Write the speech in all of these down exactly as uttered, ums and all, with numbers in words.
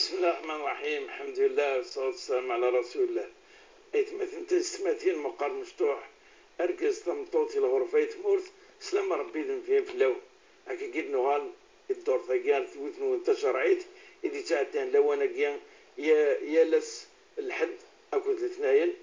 بسم الله الرحمن الرحيم. الحمد لله والصلاة والسلام على رسول الله. Aytmaten taysetmatin, meqqar mecṭuḥ, argaz tameṭṭut, i lɣerba i tmurt, slam Ṛebbi d nnfyan fell-awen. Akkagi d-nuɣal i ddurt-agi ar tewwit-nwen tacerɛit i d-yettɛeddan lawan-agi ya-, yal ass lḥedd akked letnayen.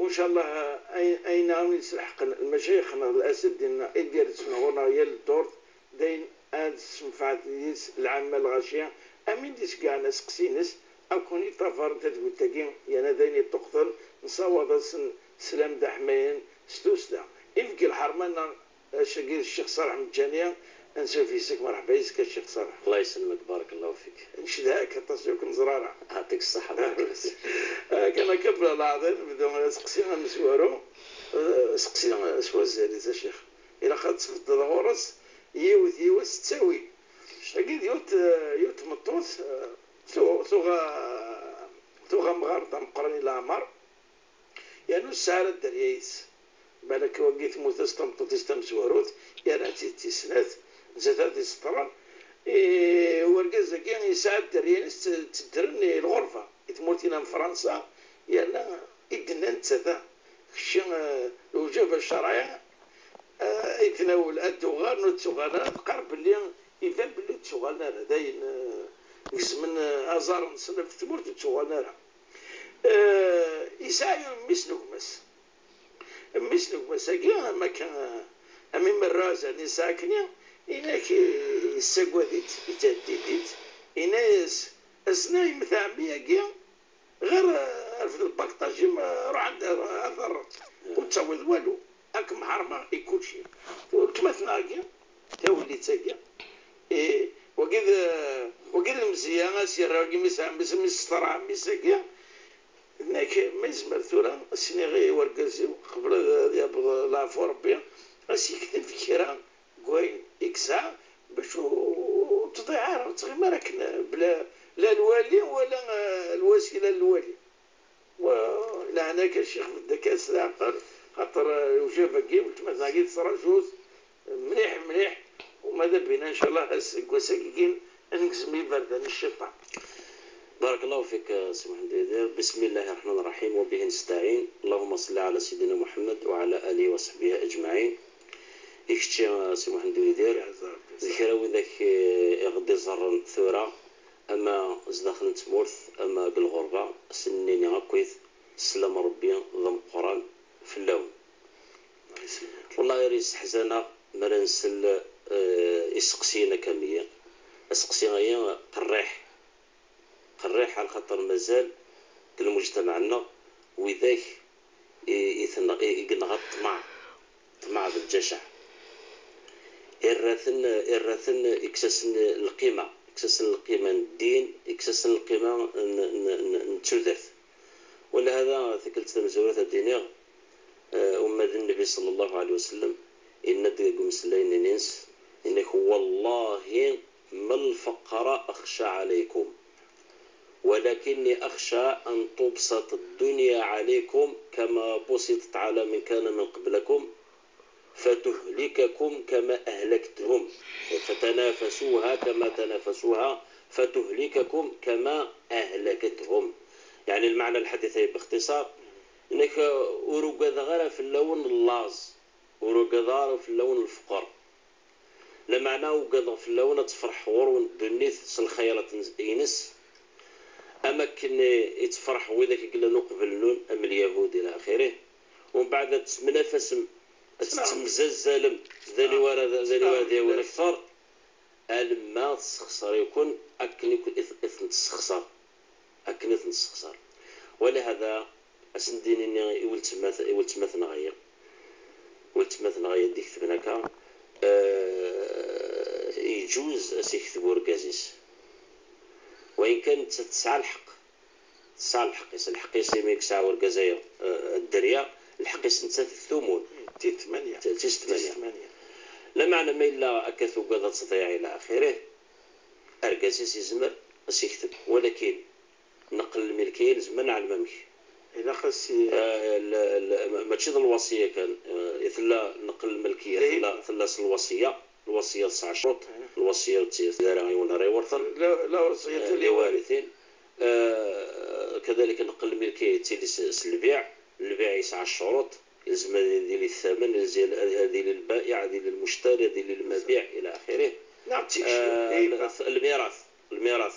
Uncallah, ay-, ayen ara yesleḥqen lmacayix-nneɣ d asad-nneɣ i d-irsen ɣur-neɣ yal ddurt, d ayen ad tessenfeɛ deg-s lɛamma lɣaci, am win d-isegɛen aseqsi-ines, ad ken-id-ṭafaren tadwilt-agi, yerna d ayen yeṭṭuqten, nessawaḍ-asen sslam d aḥmayan s tussda. Ibeggi lḥerma-nneɣ, acu-agi d Ccix Ṣaleḥ Meǧǧani, ansuf yes-k, merḥba yes-k a Ccix Ṣaleḥ. Allah yesselmek, barakallahu fik. Ncedha-k aṭas, ur k-neẓra ara. Ɛṭik ṣṣeḥḥa, barakallahu fik. Ah, kan akka, bla leɛḍil, nbdu aseqsi amezwaru, eh, aseqsi s wazal-is a Ccix. Ilaq ad tbeddeḍ ɣur-s yiwet yiwet s ttawil. Agi d yiwet, eh, yiwet tmeṭṭut, eh, tu-, tuɣa, tuɣa amɣar d ameqqran i leɛmer, yernu ur tesɛi ara dderya yid-s. Balak wagi temmut-as tmeṭṭut-is tamezwarut, yerna-tt-id tis snat, nettat ara t-iseṭṭren. I, urgaz-agi yesɛa dderya-ines tt-, tteddren i lɣerba, i tmurt-in am Fransa, yerna i d-tenna nettat, kečči, eh, lewjaba ccerɛi, eh, i tnawel ad d-uɣalen, ur d-ttuɣal ara, teqqar belli iban belli ur d-ttuɣalen ara, d ayen, eh, gezmen, eh, aẓar-nsen ɣef tmurt, ur d-ttuɣalen ara. Eh, yesɛa yiwen mmi-s n gma-s. Mmi-s n gma-s-agi, am akka, eh, am imerra azal yesɛa akkenni, inak, eh, yessagad-itt, yettɛeddid-itt, yenna-yas, ass-nni yemmet ɛemmi-agi, ɣer, eh, rfed lbakṭaj-im, eh, ruḥ anda, ad terreḍ. Ur d-tawiḍ walu. Ad kem-ḥermeɣ i kulci. Weltma-tneɣ-agi, tawellit-agi, eh, wagi d, wagi d lemzeyya, as-yerra wagi mi s-, mi s-, mi s-teḍra ɛemmi-s-agi, nekk ma yezmer tura, as-iniɣ i wergaz-iw, qbel ad, ad yaweḍ leɛfu Rebbi, as-yekteb kra n wayen i yesɛa, bac ur, ur tḍiɛ ara, ur tettɣimi ara akken, bla, la lwali wala, eh, lwasila n lwali. Wa, leɛna-k a ccix, bedda-k-as s leɛqel, xaṭer, eh, lewjaba-agi, weltma-tneɣ-agi tettṛaju-t mliḥ, mliḥ, uma d abina, ncallah, ass-, deg wass-agi ad negzem iberdan n cciṭan. بارك الله فيك سي محمد الوزير. بسم الله الرحمن الرحيم وبه نستعين. اللهم صل على سيدنا محمد وعلى آله وصحبه أجمعين. I kečči, a Si Muḥend Uyidir, d kra widak, eh, i ɣ-d-iẓerren tura, ama zdaxel n tmurt, ama deg lɣerba, ad sen-nini akkit, sslam n Rebbi d ameqqran fell-awen. Wellah, ur yesseḥzan-aɣ mi ara nsel, eh, iseqsiyen akka am wi. Aseqsi-ayi qerriḥ. Qerriḥ, ɛla xaṭer mazal deg lmujtamaɛ-nneɣ widak i, i tenɣ-, i, i yenɣa ṭṭmeɛ, ṭṭmeɛ d lǧaceɛ. Irra-ten, irra-ten, ikkes-asen lqima, ikkes-asen lqima n ddin, ikkes-asen lqima n, n, n, n tudert. Walahada, tikkelt tamezwarut ad d-iniɣ, eh, uma d Nnbi صلى الله عليه وسلم, yenna-d deg umeslay-nni-ines, yenna-k: والله ما الفقر أخشى عليكم، ولكني أخشى أن تبسط الدنيا عليكم كما بسطت على من كان من قبلكم، فتهلككم كما أهلكتهم، فتنافسوها كما تنافسوها، فتهلككم كما أهلكتهم. يعني المعنى الحديث باختصار، nekk ur ugadeɣ ara fell-awen llaẓ, ur ugadeɣ ara fell-awen lfeqer. Lameɛna ugadeɣ fell-awen ad tefreḥ ɣur-wen ddunit s lxayrat-ines, am akken i tefreḥ widak i yellan uqbel-nwen, am lyahud ila axirih. Umbeɛd ad tettemnafasem, ad tettemzazzalem d aniwa ara, d aniwa ara d-yawin akter, alamma tessexṣer-iken akken i, i, i ten-tessexṣer. Akken i ten-nessexṣer. Walahada, ad sen-d-nini i weltma-, i weltma-tneɣ-aya, weltma-tneɣ-aya d-iketben akka, eh, yeǧuz ad s-ikteb urgaz-is. Wayen kan nettat tesɛa lḥeqq. Tesɛa lḥeqq-is. Lḥeqq-is imi yesɛa urgaz-aya, eh, dderya, lḥeqq-is nettat d tumun. Tis tmanya. Tis tmanya. Lameɛna ma yella akka tugad ad tḍiɛ ila axirih, argaz-is yezmer ad s-ikteb. Walakin, neqqel lmilkiya, nezmer neɛlem amek. Ilaq ad s-, eh, l-, l-, ma-, mačči d lwasiya kan, eh, i tella neqqel lmilkiya, tella, tella s lwasiya, lwasiya tesɛa ccuruṭ, lwasiya ur tt-, ur tt-, ara yiwen ara iwerten. La, la wasiyata eh, li warithin. آه، كذلك نقل الملكية يتسلي س-، س البيع. البيع يسعى الشروط، يلزم هذه اللي الثمن، يلزم هذه اللي البائع، هذه اللي المشتري، هذه اللي المبيع إلى آخره. نعم، تيشير. آه، الميراث، الميراث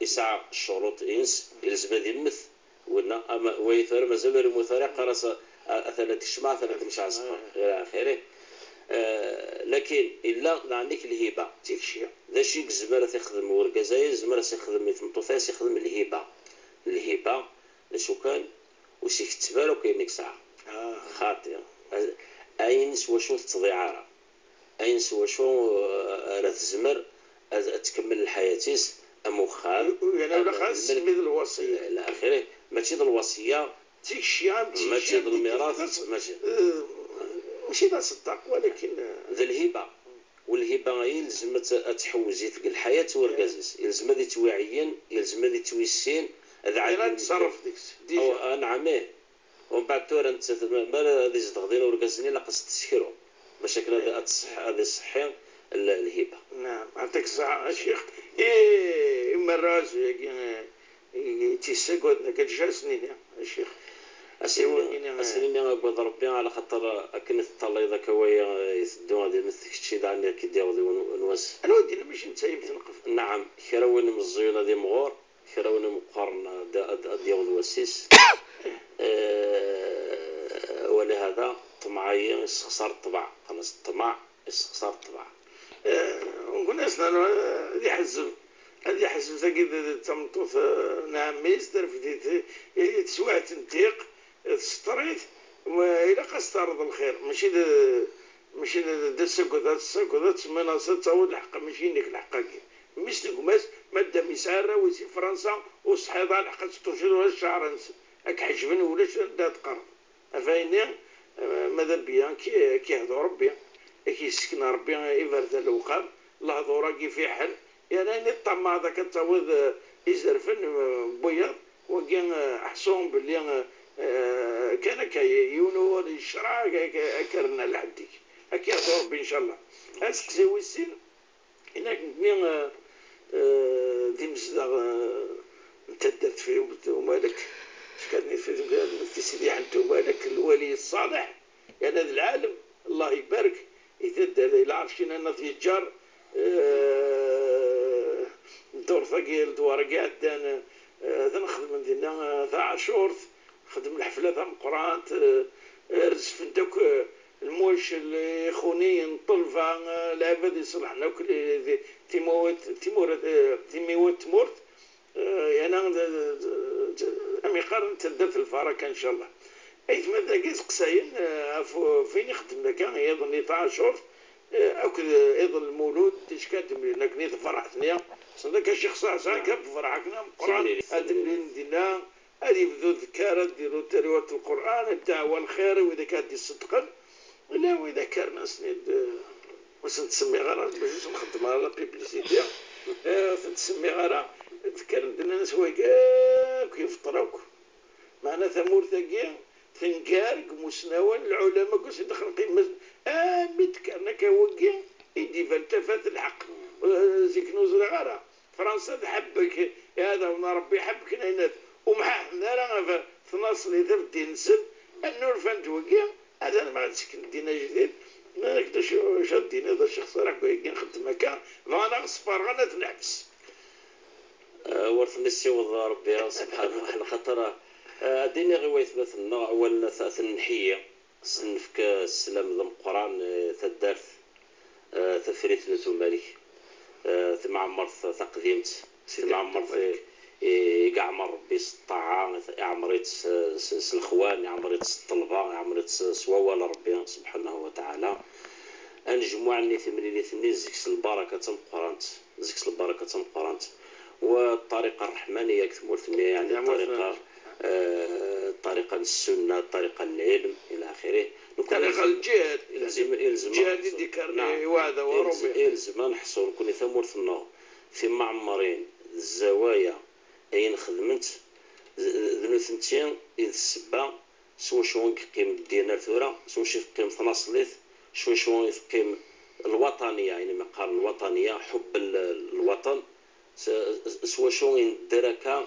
يسعى الشروط إنس، يلزم هذه المث. وإن أما ويثار مازال المثار قرص أثناء الشمع، أثناء مش عسقر إلى آخره. آه، لكن إلا نعنيك الهبة. تيكشي. ذا شي زمر تخدم ورقزايا، زمر تخدم ثمطوثايا، تخدم الهبة. الهبة، لشو كان، وسيك تبارو كاين نيك ساعة. آه. خاطي. أين سوى شو تضيع راه. Ayen s wacu, uh, ara tezmer ad, ad tkemmel lḥayat-is, am uxxam, u-, u-, yerna am ula xas lmelk, tsemmi d lwasiya. Ila axirih. Mačči d lwasiya, d tikci, am mačči tikci, d lmirat, mačči. Eh, mačči d aṣeddaq, walakin, eh, d lhiba. Walhiba yelzem ad t-, ad tḥewwez i deg lḥayat urgaz-is. Yelzem ad yettwiɛeyyen, yelzem ad yettwissin, ad yerna ad iɛeyyen. Yettṣerref deg-s, aw, déjà. Ah, nɛam, ih. Umbeɛd tura nettat, ma, ma ara ad izdeɣ din urgaz-nni, ilaq ad s-tessekru. Bac akken ad, ad tṣeḥ-, ad iṣeḥḥi l-, lhiba. Naɛam, ɛṭik ṣṣeḥḥa, a ccix. I, i merra-z, yagi, i, i tt-yessagaden akka, d acu ara s-nini, a ccix? A s-nini, a s-nini agad Rebbi, ɛla xaṭer akken i teṭṭalayeḍ akka waya iteddu, ad imet kečči daɣen ad k-id-yaweḍ yiwen n wass. Anwa d-yenna mačči netta i m-tenqef? Naɛam, kra win imeẓẓuyen ad imɣur. Kra win imeqqren ad, ad, ad yaweḍ wass-is. Eh, ولهذا ṭṭmeɛ-agi yessexṣar ṭṭbeɛ. Xalas, ṭṭmeɛ yessexṣar ṭṭbeɛ. Eh, ur ngun-as, eh, ad iḥezzeb. Ad iḥezzeb tagi d, d tameṭṭut, eh, n ɛemmi-s, tarefdit, eh, i teswiɛt n tiq, tseṭṭer-it, wa-, ilaq ad s-terreḍ lxir, mačči d, mačči d, d, d asagad, ad tessagad, ad tsemmineḍ, ad tawiḍ lḥeqq, mačči inek lḥeqq-agi. Mmi-s n gma-s, madam yesɛa arraw-is i Fransa, ur tesɛiḍ ara lḥeqq ad teṭṭuciḍ ula d cceɛra-nsen. Ad k-ḥejben ulac anda ad teqqreḍ. Ɣef ayenni, eh, ma d abya, ad k-, ad k-ihdu Rebbi, ad k-yessken Rebbi iberdan lewqam, lehdur-agi fiḥel, yerna ayen i teṭṭamaɛeḍ akka ad tawiḍ, eh, izerfen, eh, n wiyaḍ, wagi, eh, ḥṣu belli, eh, eh, kan akka, yiwen wawal n ccreɛ, ak-, ak-, ad k-rren ar lḥedd-ik. Ad k-ihdu Rebbi, ncallah. Aseqsi wis sin, Inak nekni, eh, eh, d imezdaɣ, eh, n taddart Fiwet Umalek, tekkat-nni fi temkarḍt n Mufti Sidi Ḥmed Umalek, lwali ṣṣaleḥ, yerna d lɛalem, Allah ibarek i taddart, i lɛerc-ina n At Yeǧǧar, eh, ddurt-agi, ledwar-agi iɛeddan, eh, atan xedmen dinna, eh, taɛacurt, Xdem lḥefla tameqqrant, eh, eh, rezfen-d akk, eh, lmuc, lixuniyen, ṭṭelba, eh, lɛibad iṣelḥen akk, li, li, timawat, timura, eh, timiwat n tmurt, eh, yerna d, d, d, am iqqar n taddart lbaraka, ncallah. Aytma dagi seqsayen, eh, ɣef, ɣef wayen ixeddem akka, iḍ-nni taɛacurt, eh, akked, eh, iḍ n lmulud, ticka ad d-mlin akken i tferḥet-nni. Sanda akka Ccix Saɛid sɛan kan bferḥ akken ameqqran, ad d-mlin dinna, Ad yebdu ddkar, ad d-iru tilawat n Lqur'an, ddeɛwa lxir i widak ara d-iṣeddqen, ula widak ara nasen-id, eh, ur sen-ttsemmiɣ ara, bac ur sen-xeddmeɣ ara la publicité, eh, ur sen-ttsemmiɣ ara, ddkaren-d nnan-as wagi akk yebṭel akk. Meɛna tamurt-agi tengar deg imusnawen, lɛulama, akk s-idexlen qimmat, armi ddkaren akka wagi i d-iban tafat n lḥeqq. Eh, zik ur ẓriɣ ara. Fransa tḥebbek iɛdawen n Ṛebbi, ḥebbken ayen at, ur mḥaḥen ara ɣef tnaṣlit, ɣef ddin-nsen, annulfan-d wigi, atan ma ad d-sken ddin ajdid, nnan-ak-d acu, acu ad d-tiniḍ a Ccix Ṣaleḥ deg wayagi nxeddem akka, bɣan ad ɣ-sferɣen, ad t-neḥbes. Eh, ur ten-issiweḍ Ṛebbi, subḥanahu, ɛla xaṭer, eh, ad d-iniɣ i waytmaten-nneɣ, awalen ad t-, ad ten-nḥeyyi. S-, nefk sslam d ameqqran i taddart, eh, tafrit n At Umalek, eh, timɛemmert taqdimt, timɛemmert i, i, i yeɛmer Rebbi s ṭṭaɛa, iɛmer-itt s, s, s lexwan, iɛmer-itt s ṭṭelba, iɛmer-itt s, s wawal n Rebbi, subḥanahu wa taɛala. Anejmuɛ-nni, timlilit-nni, zik-s lbaraka d tameqqrant, zik-s lbaraka d tameqqrant. Wa ṭṭariqa ṛṛeḥmaniya deg tmurt-nni, yeɛni ṭṭariqa, eh, ṭṭariqa n ssunna, ṭṭariqa n lɛilm, ila axirih. Nekkni ṭṭariqa n lǧihad, ilzem, ilzem, lǧihad i d-ikkren i weɛda wa Ṛebbi. Ilzem, ilzem ad neḥṣu nekkni tamurt-nneɣ, timɛemmrin, zzawaya, ayen xedment, d, d nutenti i d ssebba s wacu i yeqqim ddin ar tura, s wacu i teqqim tnaṣlit, s wacu i teqqim lwaṭaniya, ayen i qqaren lwaṭaniya, ḥubb l-, lwaṭan, s, s, s wacu i nedder akka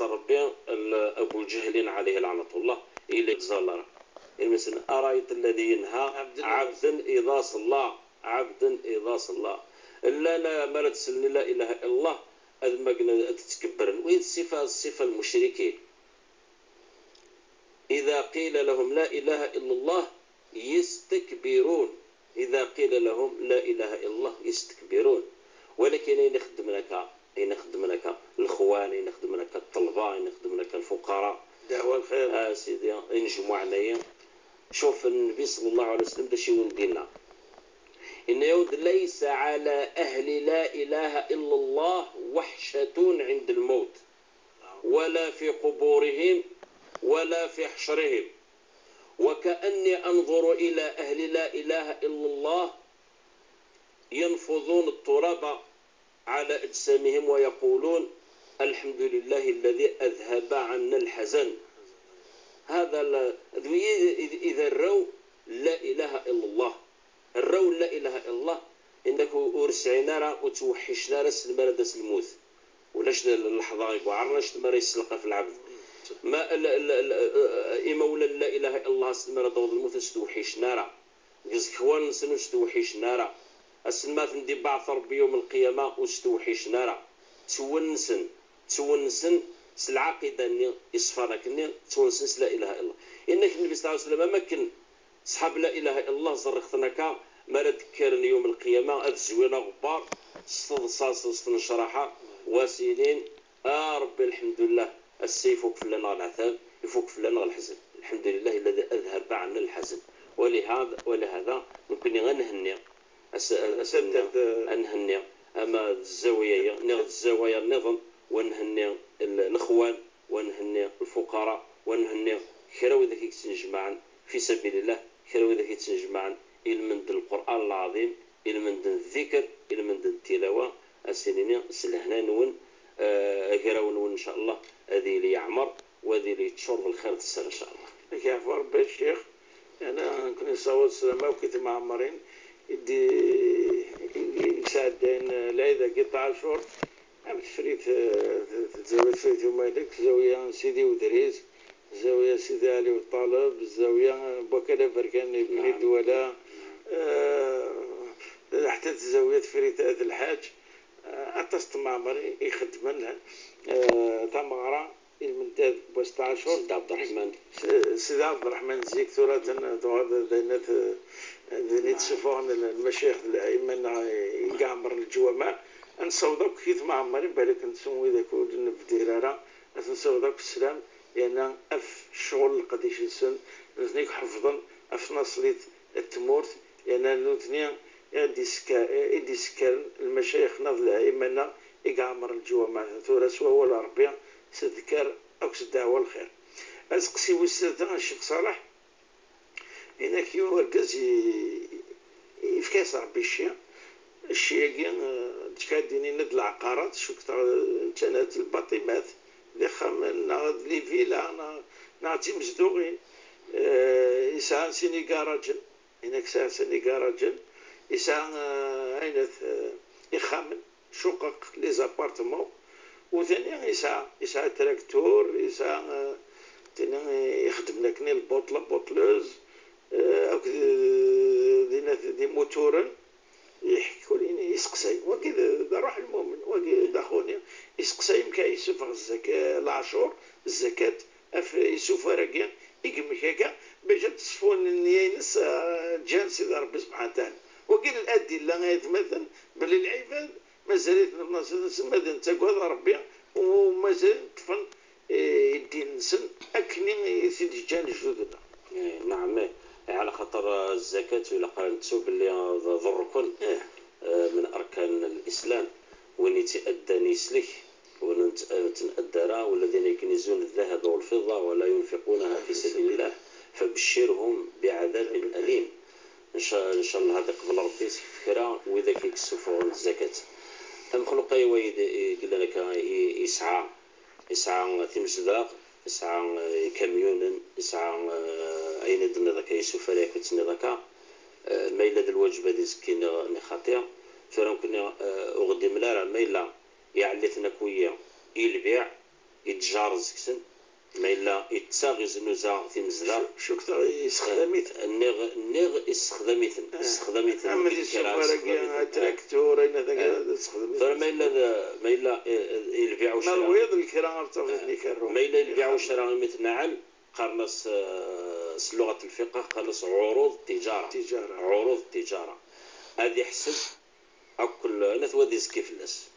n Rebbi, Abu Lǧahlin ɛalayhi laɛnatullah, ila zalara. Ilmisen, arayt alladhi yanha ɛebden idha ṣella, ɛebden idha ṣella. Llan mi ara d-slen i la ilaha illallah, ad magnen, ad ttkebbren. Wihin d ṣṣifa, ṣṣifa n lmucrikin. Idha qila lahum la ilaha illallah, yastakbirun. Idha qila lahum la ilaha illallah, yastakbirun. Walakin ayen ixeddmen akka, ayen ixeddmen akka lexwan, ayen ixeddmen akka ṭṭelba, ayen ixeddmen akka lfuqara. Dɛwa lxir. A Sidi, inejmuɛen-ayi. Cuf, Nnbi ṣella Llahu ɛalayhi wa sallam d acu i wen-d-yenna. Yenna-yawen-d: ليس على أهل لا إله إلا الله وحشة عند الموت ولا في قبورهم ولا في حشرهم، وكأني أنظر إلى أهل لا إله إلا الله ينفضون التراب على أجسامهم ويقولون: الحمد لله الذي أذهب عنا الحزن. هذا ال-، إذا روا لا إله إلا الله، الرو لا إله إلا الله، إنك ورسعين أرى وتوحشنا أرى سلمارة داس الموت. ولاش اللحظة يقعر، لاش تمارا يسلقها في العبد. Ma l- l- l- imawlan n la ilaha illallah, ass mi ara d-taweḍ lmut, ur stewḥicen ara. Deg iẓekwan-nsen ur stewḥicen ara. Ass mi ara ten-id-ibaɛet Ṛebbi yawm lqiyama ur stewḥicen ara. Ttwennsen, ttwennsen s lɛaqida-nni iṣfan akkenni, ttwennsen s la ilaha illallah. Inna-k Nnbi ṣella Llahu ɛalayhi wa sallam, am akken ṣṣḥab la ilaha illallah ẓerriɣ-ten akka, mi ara d-kkaren yawm lqiyama ad zwin aɣebbar s teḍsa s tnecraḥa, wa s-inin: A Ṛebbi, lḥemdullah, ass-a ifuk fell-aneɣ leɛtab, ifuk fell-aneɣ leḥzen. Lḥemdulillah alladhi adhaba ɛanna lḥazen. Walihad-, walihada, nekkni ad nhenni, ass-, ass-, ass-, ad nhenni, ama d zzawaya-ya, neɣ d zzawaya nniḍen, wa nhenni l-, lexwan, wa nhenni lfuqara, wa nhenni kra widak i yettnejmaɛen fi sabilillah, kra widak i yettnejmaɛen ilmend n Lqur'an Lɛaḍim, ilmend n ddikr, ilmend n tilawa, ad s-nini s lehna-nwen, eh, agraw-nwen, ncallah, ad yili yeɛmer, u ad yili yeččur d lxir d sser, ncallah. Ad k-yeɛfu Ṛebbi a Ccix. Yeɛni, ad k-nessaweḍ sslam akk i temɛemrin i d-, i d-, i d-yesɛeddayen lɛid-agi n Tɛacur, am Tefrit, eh, t-, t-, Zawiya Tefrit Umalek, Zawiya n Sidi Wedriz, Zawiya Sidi Ɛli Uṭaleb, Zawiya n Wakal Aberkan ibni Dwala, eh, ḥtta d Zawiya Tefrit At Lḥaǧ, eh, aṭas n temɛemrin i ixeddmen, eh, tameɣra i lmendad n wass Tɛacur. Sidi Ɛebderreḥman. S-, Sidi Ɛebderreḥman zik tura atan tuɣal d ayen at, d ayen i d-ssufuɣen l-, lmacayix d lɛayma-nneɣ i iɛemmren leǧwameɛ. Ad nessaweḍ akk i temɛemrin, balak nsen widak ur d-nebdir ara, ad nessaweḍ akk sslam, yerna af ccɣel n leqdic-nsen, nutni i iḥefḍen af tnaṣlit n tmurt, yerna nutni i d-isekka-, i d-isekkaren lmacayix-nneɣ d lɛayma-nneɣ i iɛemmren leǧwameɛ. Tura s wawal n Ṛebbi, s ddkar akked ddeɛwa n lxir. Aseqsi wis tlata a Ccix Ṣaleḥ, inak yiwen urgaz i-, yefka-yas Ṛebbi cci. Cci-agi, eh, d-, ad d-inin d leɛqarat, cukkeɣ, eh, d lbaṭimat, d ixxamen, neɣ d livila, neɣ, neɣ d timezduɣin. Eh, yesɛa sin igarajen, inak sɛa sin igarajen, yesɛa, eh, ɛinat, eh, ixxamen, cuqeq, les appartements, u tani yesɛa, yesɛa traktur, yesɛa, eh, tini ixeddmen akken lbuṭ, la bouteuse, eh, akked, eh, dinna d imuturen, iḥekku, yesseqsay. Wagi d, d ṛṛuḥ n lmumen, wagi d axuni, yesseqsay amek ara yessufeɣ zzaka-, leɛcur, zzakat, af isufar-agi, i yemlek akka, bac ad teṣfu nniya-ines, eh, ǧǧan Sidi Ṛebbi subḥanahu wa taɛala. Wagi d ladilla, ay atmaten, belli lɛibad mazal-iten ṭṭfen, mazal ttaggaden Ṛebbi, u mazal ṭṭfen, eh, ddin-nsen akken i t-id-ǧǧan lejdud-nneɣ. Eh, naɛam, eh. Eh, ɛla xaṭer, eh, zzakat, ilaq ad nettu belli, eh, d, d rrukn, eh, min arkan lislam. Win yettaddan yeslek, win ur t-, ur t-nettadda ara, والذين يكنزون الذهب والفضة ولا ينفقونها في سبيل الله فبشرهم بعذاب أليم. Nca-, ncallah ad iqbel Ṛebbi s kra n widak i yessufuɣen zzakat. Amexluq-a i wayen i yellan akka, i, yesɛa, yesɛa timezdaɣ, yesɛa, eh, ikamyunen, yesɛa, eh, ayen i d-tenniḍ akka, isufar-ik i d-tenniḍ akka, eh, ma yella d lwaǧeb ad izekki neɣ, neɣ xaṭi. Tura nekkni, eh, ur ɣ-d-imla ara, ma yella iɛelli-ten akk wiyi i lbiɛ, i ttjaṛ seg-sen, ma yella yettaɣ, iznuza timezdaɣ. Cu-, cukkteɣ yessexdam-iten. Eh, nniɣ, nniɣ yessexdam-iten, eh, yessexdam-iten. Am di lkra, yessexdam-iten, eh. Traktur, ayen ad, eh, ad yessexdem. Tura ma yella d, ma yella, eh, eh, i lbiɛ u ccra. Ma lwiḍ lkra ar tafat, eh, nni kerru. Ma yella i lbiɛ u ccra, imi tnaɛel, qqaren-as, eh, s lluɣat n lfiqh, qqaren-as ɛuruḍ ttiǧara. Ttiǧara. Ɛuruḍ ttiǧara. Ad iḥseb akk l-, ayen ad izekki fell-as.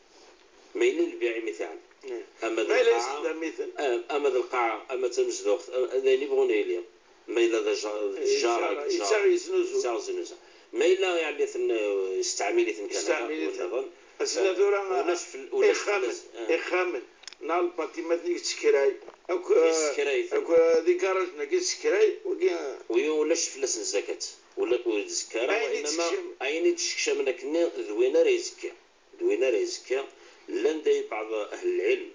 Ma yella lbiɛ imi t-iɛen. Eh. Ama d lqaɛa, eh, ama d lqaɛa, ama d tamezduɣt, eh, d ayen ibɣun yili. Ma yella d aja-, d ttjara, yettaɣ, yeznuzu. Yettaɣ, yeznuzu. Ma yella iɛelli-ten, eh, yesteɛmil-iten kan akka, yesteɛmil-iten. Ass-a tura, ulac fell-, ulac ixxamen, fell-as, eh. Ixxamen, neɣ lbaṭimat i yettekray, akk, eh, yessekray-iten. Akk, eh, d igarajen-agi yessekray, wagi, eh. Wi ulac fell-asen zzakat. Ula ur izekka ara, ayen i d-sekcam-, ayen i d-sekcamen akkenni d win ara izekki. D win ara izekki. Llan day baɛḍ ahl lɛilm,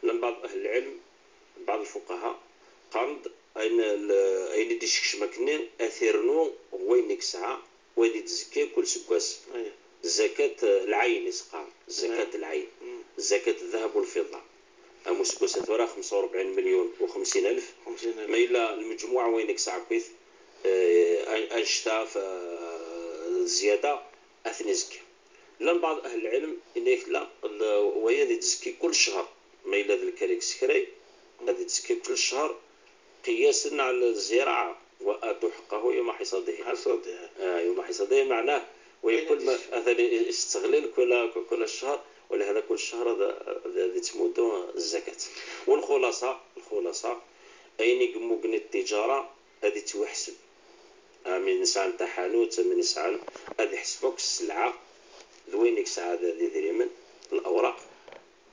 llan baɛḍ ahl lɛilm, baɛḍ lfuqaha, qqaren-d ayen, l-, ayen i d-isekcem akkenni ad t-irnu ɣer wayen i yesɛa, u ad d-izekki kul seggas. Aya. Zakat, eh, lɛayen i s-qqaren, zakat, aya, lɛayen. Mm. Zakat ddheb u lfiḍa. Am useggas-a tura xemsa u rebɛin milyun u xemsin alef. Ma yella lmejmuɛ wayen i yesɛa akkit, eh, an-, anect-a f-, eh, zzyada, ad ten-izekki. Llan baɛḍ ahl lɛilm, yenna-yak la, l-, waya ad itzekki kul ccher. Ma yella d lkal i yessekray, ad itzekki kul ccher, qiyasen ɛla zziraɛa, wa atu ḥeqqahu yuma ḥisadihi. Ḥisadihi. Ah, yuma ḥisadihi, meɛnah, wa ayen kul ma, atan isteɣlil kula, kula ccher, ولهذا kul ccher ad, ad, ad ittmuddu zzakat. Walxulaṣa, lxulaṣa, ayen i yemmugen i ttijara, ad ittwaḥseb. Amin yesɛan taḥanut, amin yesɛan, ad iḥseb akk sselɛa, d wayen i yesɛa d, d idrimen, lawraq,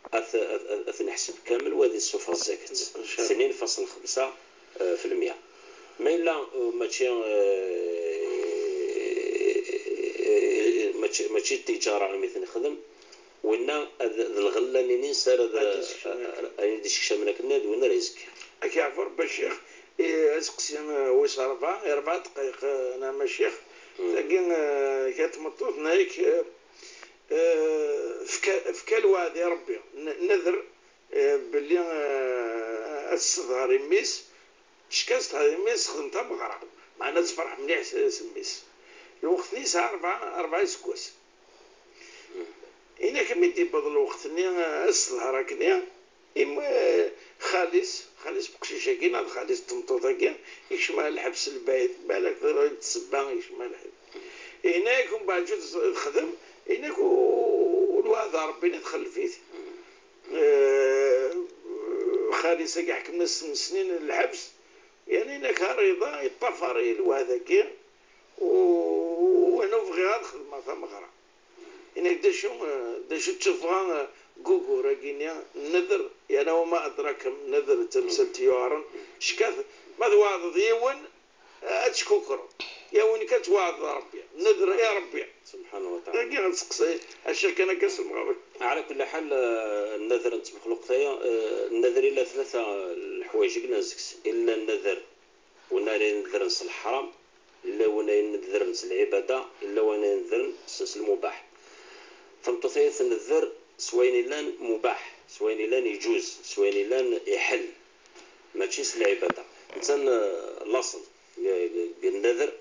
ad, ad, ad, ad t-neḥseb kamel, wa ad issufeɣ zzakat. Tnin faṣel xemsa, eh, fi lmya. Ma yella, eh, mačči, eh, mačči, mačči d tijara imi t-nexdem, winna ad, d lɣella-nni s ara d, ayen d-isekcamen akken d winna ara izekki. Ad k-yeɛfu Rebbi a Ccix, i aseqsi, eh, wis rebɛa, i rebɛa dqayeq, eh, neɣ a Ccix. Tagi, eh, kra n tmeṭṭut, tenna-yak, eh, eh, fka, fka lweɛd i Rebbi, n-, neder, eh, belli, eh, ad tessedher i mmi-s, ckan tessedher i mmi-s, texdem tameɣra, meɛna ad tefreḥ mliḥ s, s mmi-s. Lweqt-nni yesɛa rebɛa, rebɛa iseggasen. Ini-ak mi d-yewweḍ lweqt-nni, eh, ad tessedher akkenni, im-, eh, xali-s, xali-s uqcic-agi neɣ d xali-s n tmeṭṭut-agi, yekcem ɣer lḥebs lbɛid, balak d ssebba yekcem ɣer lḥebs. Ini-ak umbeɛd acu texdem, ini-ak u-, u-, lweɛd n Rebbi-nni txellef-it. Eh, xali-s-agi ḥekmen-as snin n lḥebs, yani ini-ak Rida yeṭṭafar-iyi lweɛd-agi, u-, u-, anu bɣiɣ ad xedmeɣ tameɣra. Ini-ak d acu, eh, d acu d tuffɣa, eh, n wugur-agi-nni, neder, yani wa ma adraka ma neder, d tamsalt yuɛren, ckat, ma tweɛdeḍ yiwen, eh, ad ttkukreḍ. Ya win kan tweɛdeḍ Rebbi, neder i Rebbi. Subḥanahu wa taɛala. Dagi ad tseqsi, acu kan akka s lemɣawla. Ɛla kulli ḥal, eh, nnader n tmexluqt-aya, eh, nnader ila tlata leḥwayeǧ i yellan seg-s. Ila nnader win ara inedren s leḥram, illa win ara inedren s lɛibada, illa win ara inedren s, s lmubaḥ. Tameṭṭut-aya tnedder s wayen illan mubaḥ, s wayen illan iǧuz, s wayen illan iḥel, mačči s lɛibada. Netta n-, laṣel g-, g-, g-, nnader,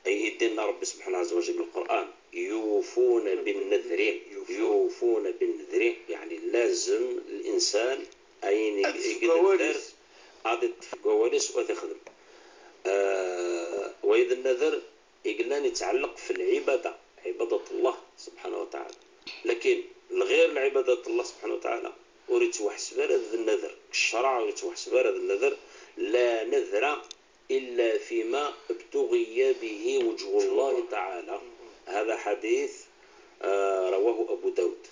ay i d-inna Rebbi subḥanahu ɛazza wa jal deg Lqur'an, yufuna binnedri, yufuna binnedri, yeɛni lazem linsan ayen i, ad i tefk yenedder, awal-is, ad iṭṭef deg wawal-is u ad t-ixdem. Ah, wa d nnader i yellan yetɛelleq f lɛibada, ɛibadat Allah subḥanahu wa taɛala. Lakin lɣir lɛibadat Allah subḥanahu wa taɛala ur yettwaḥseb ara d nnader. Ccṛeɛ ur yettwaḥseb ara d nnader, la nadra إلا فيما ابتغي به وجه الله تعالى. هذا حديث، آه، رواه أبو داود.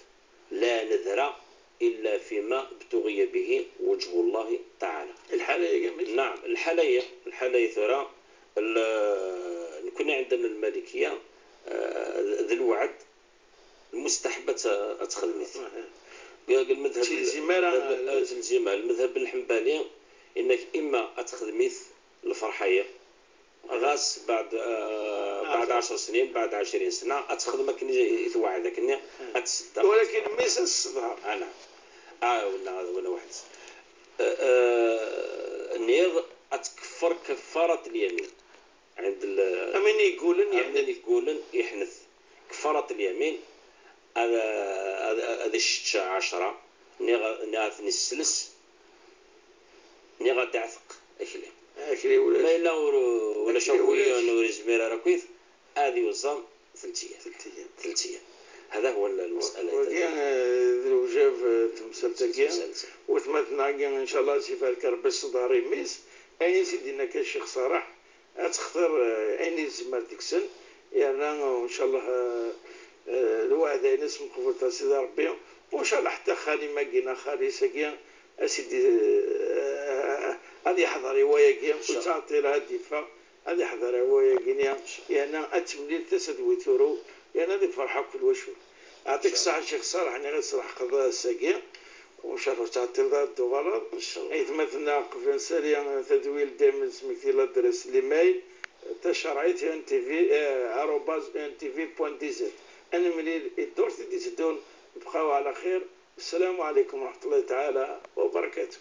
لا نذر إلا فيما ابتغي به وجه الله تعالى. Lḥala-agi, amek? Naɛam, lḥala-agi, lḥala-agi tura, l-, nekni ɛendna lmalikiya, ah, d lweɛd, lmustaḥab ad t-, ad txedmit. Deg lmedheb, tilzim ara, lmedheb, ah, tilzim ara. Lmedheb lḥembali, inna-k imma ad txedmit lferḥ-agi, ɣas beɛd, ah, beɛd ɛecr snin, beɛd ɛecrin sna, ad texdem akken i, i tewɛed, akken ad tseddeɣ. Walakin mmi-s ad tessedher. Ana. Ah, wala, wala waḥed. Ah, ah, niḍ ad tkeffer keffarat lyamin. Ɛend l-, am win yeggulen, am win yeggulen, yeḥnet. Keffarat lyamin, ad, ad, ad, ad icečč ɛecra, niɣ, niɣ ad ten-isles, niɣ ad d-iɛteq akli. Akli ulac. Ma yella ur, ulac akli akk ulac. Ur yezmir ara akkit, ad yuẓam telt iyam. Telt iyam. Telt iyam. هذا هو المسألة. Wagi, eh, d lewjab, eh, temsalt-agi. Temsalt. Watmaten-agi, ncallah, ad s-ibarek Rebbi ṣṣdeṛ i mmi-s. Ayen i s-id-yenna akka Ccix Ṣaleḥ, ad textir, eh, ayen i tezmer deg-sen, yerna, eh, ncallah, eh, eh, lweɛda-ines meqbult a Sidi Rebbi, u ncallah ḥetta xali-m-agi neɣ xali-s-agi, a Sidi, eh, ad yeḥḍer i wayagi, ur yettɛeṭṭil ara ad d-yeffeɣ, ad yeḥḍer i wayagi-nni, yerna ad temlil tasa d wi turew, yerna ad ifreḥ akk d wacu. Yeɛṭik ṣṣeḥḥa Ccix Ṣaleḥ, nniɣ-as tleḥqeḍ ass-agi. Ur ncallah ur tettɛeṭṭileḍ ara ad d-tuɣaleḍ. Ncallah. Aytmaten-nneɣ qbel ad nsali tadwilt, daymen nesmekti ladres, l'email, tacerɛit, E N T V, eh, arobase E N T V point D Z. Ad nemlil i ddurt i d-iteddun, bqaw ɛla xir. السلام عليكم ورحمة الله تعالى وبركاته.